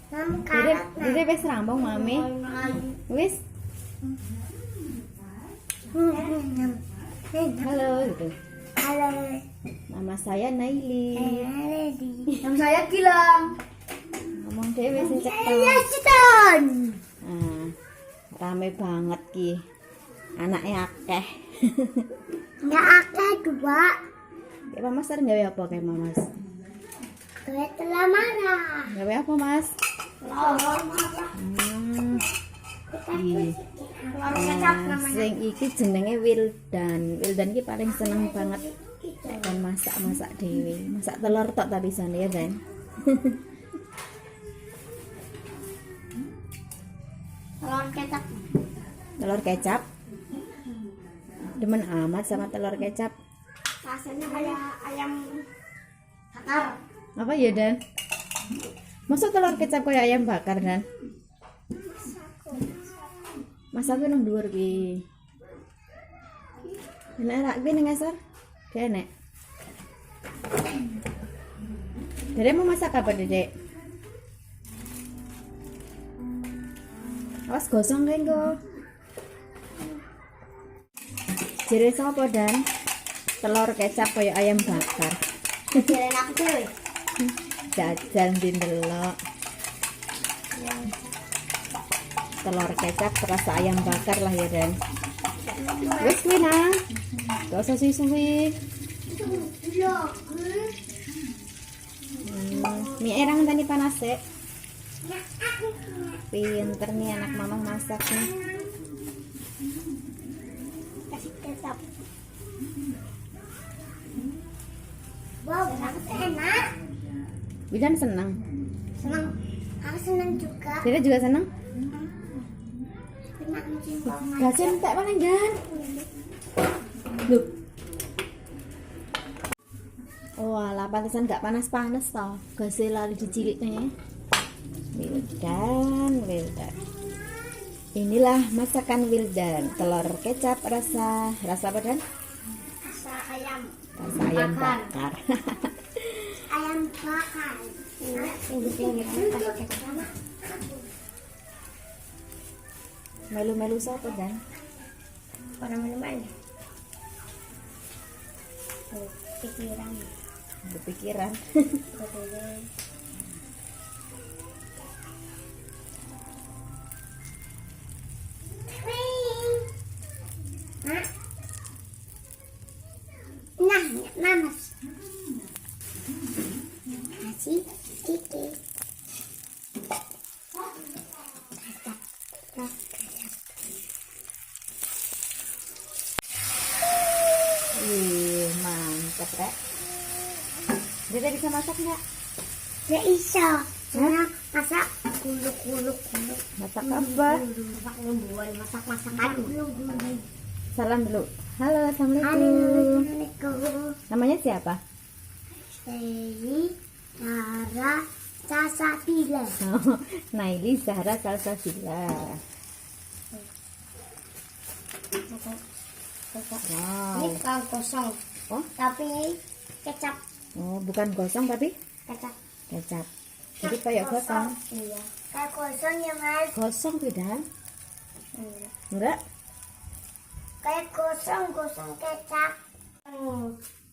Dede, Dede wis rampung mami. Wis. Halo gitu. Halo. Nama saya Naili. Nama saya Gilang. Ngomong dhewe sing cetha. Iya, Citan. Nah, rame banget ki. Anaknya akeh. Enggak akeh dua. Ya Mama sering gawe apa kayak Mamas? Gue telah marah. Gawe apa, Mas? Telur marah. Iya. Telur kecap Nah, namanya. sing iki jenenge Wildan. Wildan iki paling seneng banget nek kon masak-masak dhewe. Masak telur tok tapi isane ya, Dan. Telur kecap. Telur kecap. Demen amat sama telur kecap. Rasanya kayak ayam bakar. Apa ya, Dan? Masa telur kecap kayak ayam bakar, Dan? Mas aku nang dhuwur ki. Enak rak kuwi ning ngasor? Gak enak. Dede mau masak apa, Dede? Awas gosong kae engko. Jere sapa, Dan? Telur kecap kayak ayam bakar. Jalan aku dhewe. Jajal dindelok. Telur kecap rasa ayam bakar lah ya, Dan. Wis kuwi nah. Gak usah suwi-suwi. Mie erang tadi panas sih. Pinter nih anak mama masak nih. Kasih kecap. Wow, aku enak. Widan senang. Senang. Aku senang juga. Dede juga senang. Senang. Gasnya entek paling Dan. Loh. Oh alah, pantesan gak panas-panas toh. Gasnya lali diciliknya. Wildan, Wildan. Inilah masakan Wildan. Telur kecap rasa rasa apa, Dan? Rasa ayam. Rasa ayam Bakar. bakar. Ayam bakar. Pinggir-pinggir kasih kecap. Melu-melu siapa, Dan? Orang minuman. Pikiran. Berpikiran. Nah, nanas. Kasih sedikit. Kecap. Wih, mantap, Rek. Dede bisa masak nggak? Ya iso. Karena masak guluk-guluk-guluk. Masak apa? Masak lembuan, masak masakan. Salam dulu. Halo, assalamualaikum. Assalamualaikum. Namanya siapa? Saya Zahra Salsabila. Oh, Naili Zahra Salsabila. Ini Wow. bukan gosong, Oh, tapi kecap, oh, bukan gosong tapi kecap. kecap. Jadi kayak gosong. Iya. Kayak gosong ya mas. Gosong tidak? Iya. Enggak? Kayak gosong, gosong kecap.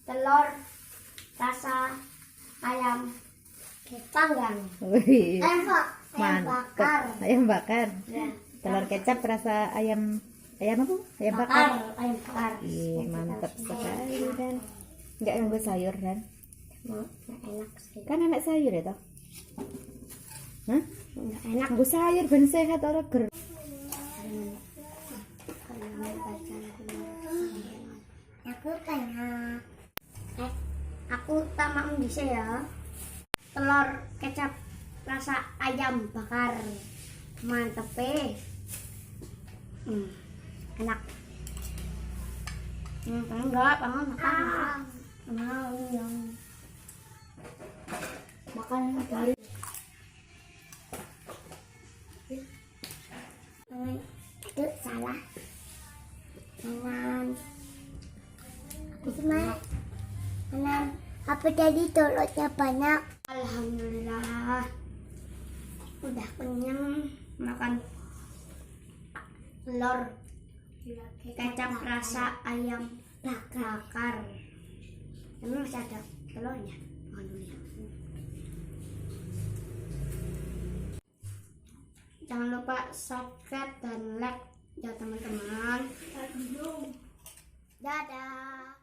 Telur rasa ayam panggang. Wih, Ayam ayam bakar. mantap. Ayam bakar. Ya. Telur kecap rasa ayam ayam apa? Ayam bakar. Ayam bakar. Ih, mantap sekali Dan. Enggak nganggo sayur Dan. Nggak enak sih. Kan enak sayur ya toh? Hah? Nggak enak. Nganggo sayur ben sehat ora ger. Aku pengen. Aku tamak dhisik ya. Telur kecap rasa ayam bakar. Mantep eh. Enak. Enggak, pengen makan. Mau yang makan dari itu salah. Kanan. Aku cuma kanan. Apa tadi telurnya banyak? Alhamdulillah. Udah kenyang makan telur kecap rasa ayam bakar. Emang masih ada telurnya? Makan dulu ya. Jangan lupa subscribe dan like ya teman-teman. Dadah.